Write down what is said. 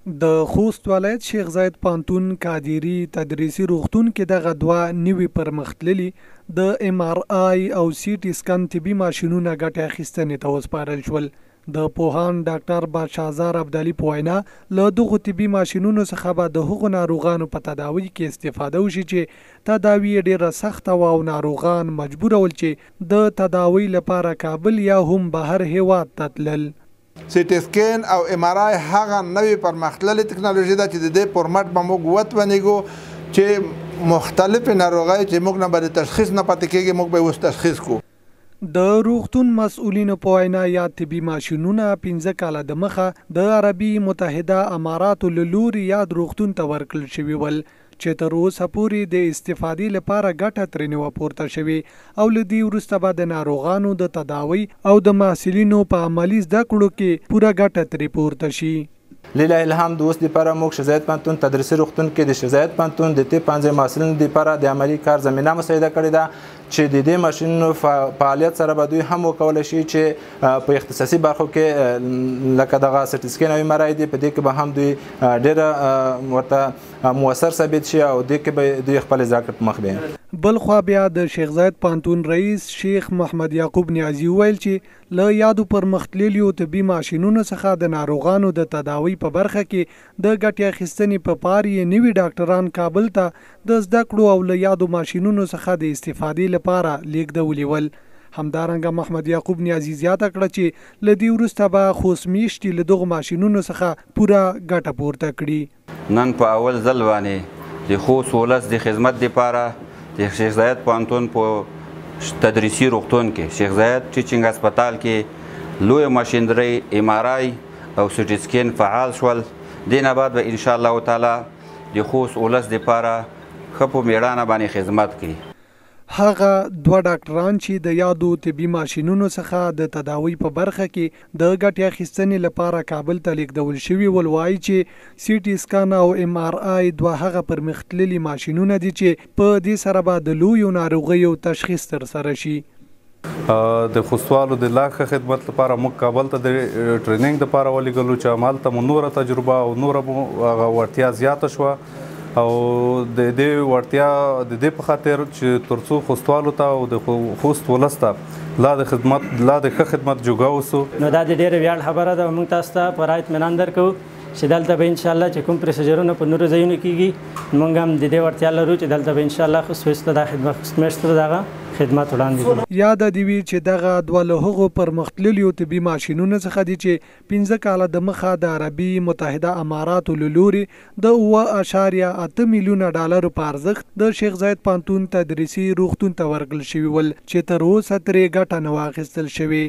د خوست ولایت شیخ زاید پوهنتون قادري تدریسي روغتون کې دغه 92 پرمختللي د ایم آر آی او سي ټي سکن طبي ماشینونه ګټې اخیستنې ته وسپارل شول. د پوهاند ډاکټر بادشاه زار ابدالي په وینا، له دغو طبي ماشینونو څخه به د هغو ناروغانو په تداوۍ کې استفاده وشي چې تداوي یې ډېره سخته وه او ناروغان مجبور ول چې د تداوۍ لپاره کابل یا هم بهر هېواد ته تلل. سي ټي سکین او ایم آر آی هغه نوې پرمختللې تکنالوژي ده چې د دې پر مټ به موږ وتوانیږو چې مختلفې ناروغۍ چې موږ نه به د تشخیص نه پاتې کېږي، موږ به یې اوس تشخیص کړو. د روغتون مسؤلینو په وینا، یاد طبي ماشینونه 5 کاله د مخه د عربي متحده اماراتو له لوري یاد روغتون ته ورکړل شوي ول چې تر اوسه پورې د استفادې لپاره ګټه ترې نه وه پورته شوې او له دې وروسته به د ناروغانو د تداوۍ او د محصلینو په عملي زده کړو کې پوره ګټه ترې پورته شي. لله الحمد اوس دپاره موږ شیخ زاید پوهنتون تدریسي روغتون کې د شیخ زاید پوهنتون د طب پوهنځي محصلینو دپاره د عملي کار زمینه مساعده کړې ده چې د دې ماشینونو فعالیت سره به دوی هم وکولی شي چې په اختصاصي برخو کې لکه دغه سټي سکین او ایم آر آی دی، په دې کې به هم دوی ډېره ورته موثر ثابت شي او دې کې به دوی خپلې زده کړې په مخ بیایي. بلخوا بیا د شیخ زاید پوهنتون رئیس شیخ محمد یعقوب نیازي وویل چې له یادو پرمختللیو طبي ماشینونو څخه د ناروغانو د تداوۍ په برخه کې د ګټې اخیستنې په پار یې نوي ډاکټران کابل ته د زده کړو او له یادو ماشینونو څخه د استفادې لپاره لېږدولي ول. همدارنګه محمد یعقوب نیازي زیاته کړه چې له دې وروسته به خوست میشتي له دغو ماشینونو څخه پوره ګټه پورته کړي. نن په اول ځل باندې د خوست ولس د خدمت دپاره د شیخ زاید پوهنتون په تدریسي روغتون کې شیخ زاید ټیچینګ هسپتال کې لوی ماشینري ایم آر آی او سیټي سکین فعال شول. دې نه بعد به انشاءالله تعالی د خوست ولس دپاره ښه په میړانه باندې خدمت کوي. هغه 2 ډاکټران چې د یادو طبي ماشینونو څخه د تداوۍ په برخه کې د ګټې اخیستنې لپاره کابل ته لېږدول شوي ول وایي چې سي ټي سکن او ایم آر آی 2 هغه پرمختللي ماشینونه دي چې په دې سره به د لویو ناروغیو تشخیص ترسره شي. د خوستوالو د لا ښه خدمت لپاره موږ کابل ته د ټریننګ دپاره ولېږلو چې همالته مو نوره تجربه او نوره مو هغه وړتیا زیاته شوه او د دې وړتیا د دې په خاطر چې ترڅو خوستوالو ته او د خوست ولس ته لا د خدمت لا د ښه خدمت جوګه اوسو. نو دا د ډېر ویاړ خبره ده. موږ تاسو ته پوره اطمینان درکوو چې دلته به انشاءالله چې کوم پروسیجرونه په نورو ځایونو کېږي موږ هم د دې وړتیا لرو چې دلته به انشاءالله خوست ولس ته دا خدمت، خوست مېشتو ته دغه خدمت وړاندې کړو. یاده دې وي چې دغه 2 له هغو پرمختللیو طبي ماشینونو څخه دي چې 5 کاله د مخه د عربي متحده اماراتو له لوري د 7.8 میلیونه ډالرو په ارزښت د شیخ زاید پوهنتون تدریسي روغتون ته ورکړل شوي ول چې تر اوسه ترې ګټه نه وه اخیستل شوې.